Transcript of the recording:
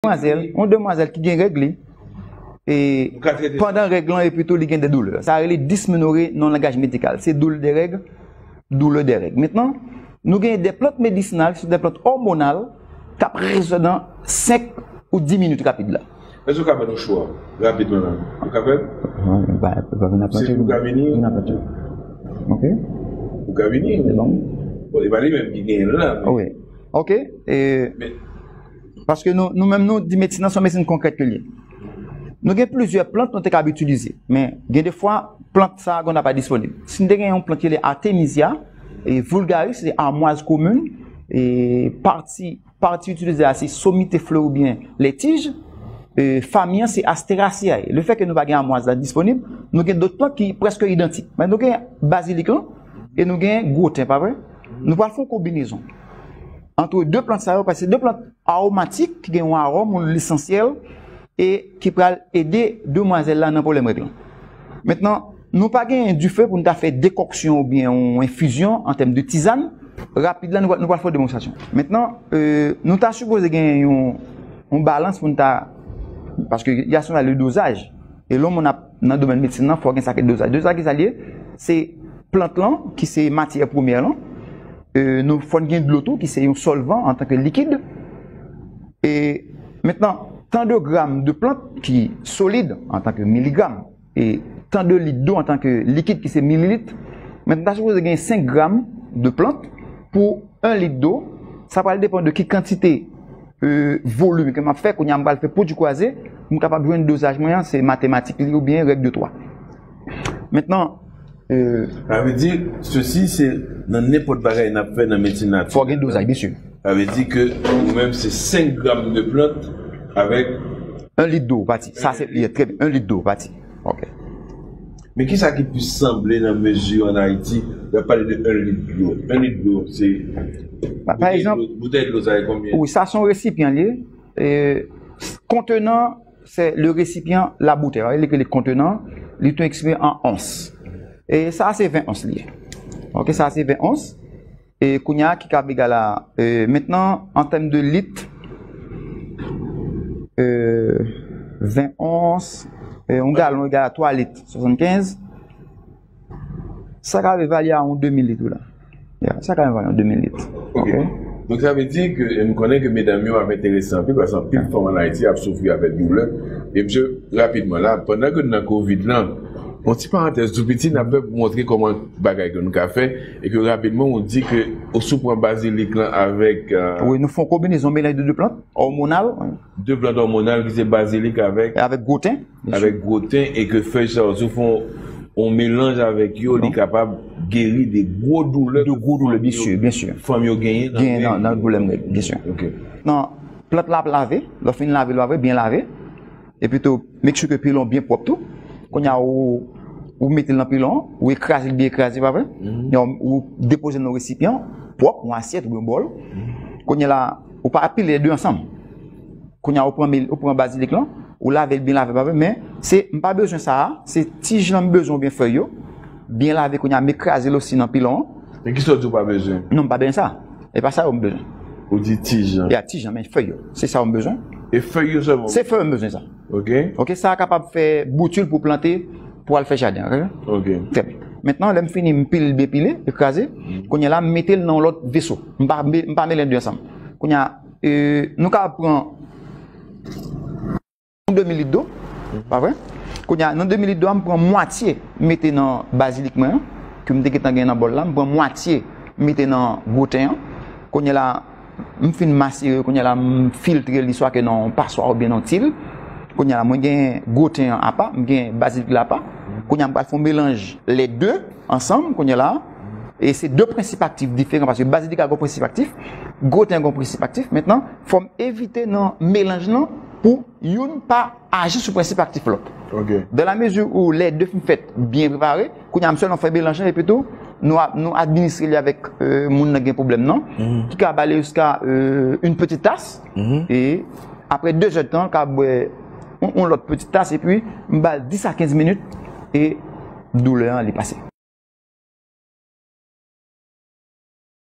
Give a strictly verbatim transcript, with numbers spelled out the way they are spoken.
Demwazèl, yon demwazèl ki gen règ li, e pandan règ lan, epi tou li gen de doulè. Sa rele dismenore nan langaj medikal. Se doulè de règ, doulè de règ. Mentnan, nou gen de plant medisinal, se de plant òmonal, k ap rezoud nan senk ou dis minit rapid la. Èske w ka ban nou cho a rapidman la? Ou ka fè l? Non, nou pa, nou pa vin ap Se pou w ka vini? Vin ap Ok. Ou ka vini? Se bon. Bon, e pa li menm ki genyen l la, men Wi. Ok. E, Men paske nou, nou menm nou di medsin nan se yon medsin konkrèt ke l ye. Nou gen plizyè plant nou te kab itilize, men gen de fwa plant sa a konn pa disponib. Si n te gen yon plant ki rele Artemisia e vulgaris, se amwaz komin, e pati, pati itilize a se Sommitifleur oubyen lètij, e fanmi an se Asteraceae. Lefètke nou pa gen amwaz la disponib, nou gen dòt plant ki prèske idantik. Men nou gen bazilik lan e nou gen gwoten, pa vre? Nou pral fè yon konbinezon ant de plant sa yo, paske se de plant awomatik ki gen yon awòm, yon lwil esansyèl, e ki pral ede demwazèl la nan pwoblèm règ lan. Mentnan, nou pa gen dife pou n ta fè dekòksyon oubyen yon enfizyon an tèm de tizàn. Rapid la, nou, nou pral fè yon demonstrasyon. Mentnan, e, nou ta sipoze gen yon, yon balans pou n ta, paske y a son le dozaj. E lè yon moun ap nan domèn medsin nan, fò gen sa ki dozaj. Dozaj ki sa l ye? Se plant lan, ki se matyè premyè lan. E, nou, fò n gen dlo tou, ki se yon sòlvan antanke likid. E mentnan, tan de gram de plant ki solid antanke miligram, e tan de lit dlo antanke likid ki se mililit. Mentnan, ta sipoze gen senk gram de plant pou yon lit dlo. Sa pral depann de ki kantite, e, volim ke m ap fè. Kounye a, m pral fè pwodui kwaze pou m kapab jwenn dozaj mwen an, se matematik li oubyen règ de twa. Mentnan, e, Sa vle di, sesi se nan nenpòt bagay n ap fè nan medsin natirèl. Fò gen dozaj, byen si. Sa vle di ke ou menm se senk gram de plant avèk yon lit dlo pati. Sa se, yeah, trè byen, yon lit dlo pati. Ok. Men kisa ki plis sanble nan mezi an Ayiti? N ap pale de yon lit dlo. Yon lit dlo, se Pa, pa egzanp, boutèy dlo, boutèy dlo sa e konbyen? Wi, sa se yon resipyan li ye. E, kontenan, se le resipyan, la boutèy. Li rele kontenan, li tou eksprime an ons. E sa se ven ons li ye. Ok, sa se ven ons. E kounye a ki kab egal a, e, mentnan, an tèm de lit, e, ven ons, e, yon galon egal a twa lit swasannkenz. Sa ka evalye a yon demi lit, wi la. Yeah, sa ka evalye a yon demi lit. Ok. Ok. Donk, sa vle di ke, e, m konnen ke medam yo ap enterese anpil, paske anpil fanm ann Ayiti ap soufri avèk doulè. E, mesye, rapidman la, pandan ke nou nan kovid lan, yon ti parantèz tou piti, n ap fè pou montre kòman bagay ke nou ka fè, e ke rapidman, ou di ke ou si w pran bazilik lan avèk, e, Wi, nou fè yon konbinezon, melanj de de plant, òmonal, de plant òmonal ki se bazilik avèk avèk gwoten, byen si. Avèk gwoten, e ke fèy sa yo, si w fè yon, yon melanj avèk yo, li kapab geri de gwo doulè de gwo doulè, byen si, byen si. Fanm yo genyen nan, genyen nan, nan pwoblèm règ, byen si. Ok. Non, plant la ap lave, lè w fin lave l, pa vre, byen lave. Epi tou, make sure ke pilon byen pwòp tou. Kounye a, ou, ou mete l nan pilon an, ou ekraze l byen ekraze, pa vre? Mhm. Ou, ou depoze l nan resipyan pwòp, yon asyèt oubyen yon bòl. Mhm. Kounye a la, ou pa pile lè de ansanm. Kounye a, ou pran mil, ou pran bazilik lan, ou lave l byen lave, pa vre? Men, se, m pa bezwen sa a, se tij lan m bezwen oubyen fèy yo. Byen lave, kounye a, m ekraze l osi nan pilon an. Men kisa w di w pa bezwen? Non, m pa bezwen sa. E pa sa yo m bezwen. Ou di tij lan. Ya, tij lan, men fèy yo. Se sa yo m bezwen. E fèy yo sèlman? Se fèy yo m bezwen sa. Ok. Ok, sa a kapab fè boutil pou plante, pou al fè jaden, ok? Ok. Trè byen. Mentnan, lè m fini, m pile l byen pile, ekraze. Mhm. Kounye a la, m mete l nan yon lòt veso. M pa, m pa melanj de ansanm. Kounye a, e, nou ka pran yon demi lit dlo, pa vre? Kounye a, nan demi lit dlo a, m pran mwatye, m mete nan bazilik mwen an, ke m te gentan gen nan bòl la, m pran mwatye, m mete nan gwoten an. Kounye a la, m fin masere, kounye a la, m filtre li swa ke nan yon paswa oubyen nan yon til. Kounye a la, mwen gen gwoten an apa, m gen bazilik la apa. Kounye a, m pral fè yon melanj lè de ansanm, kounye a la. E se de prensip aktif diferan, paske bazilik la gen yon prensip aktif, gwoten an gen yon prensip aktif. Mentnan, fò m evite nan melanj lan pou youn pa aji sou prensip aktif lòt. Ok. Dans la mesure où les deux fin fèt byen prepare, kounye a m sèlman fè melanj lan, epi tou, nou, a- nou administre li avèk, euh, moun nan gen pwoblèm nan, Mhm. ki ka ba li jiska, euh, une petite tasse, Mhm. e apre de zè tan, ka bwè yon, yon lòt petite tasse, epi m ba l dis a kenz minit, e doulè an li pase.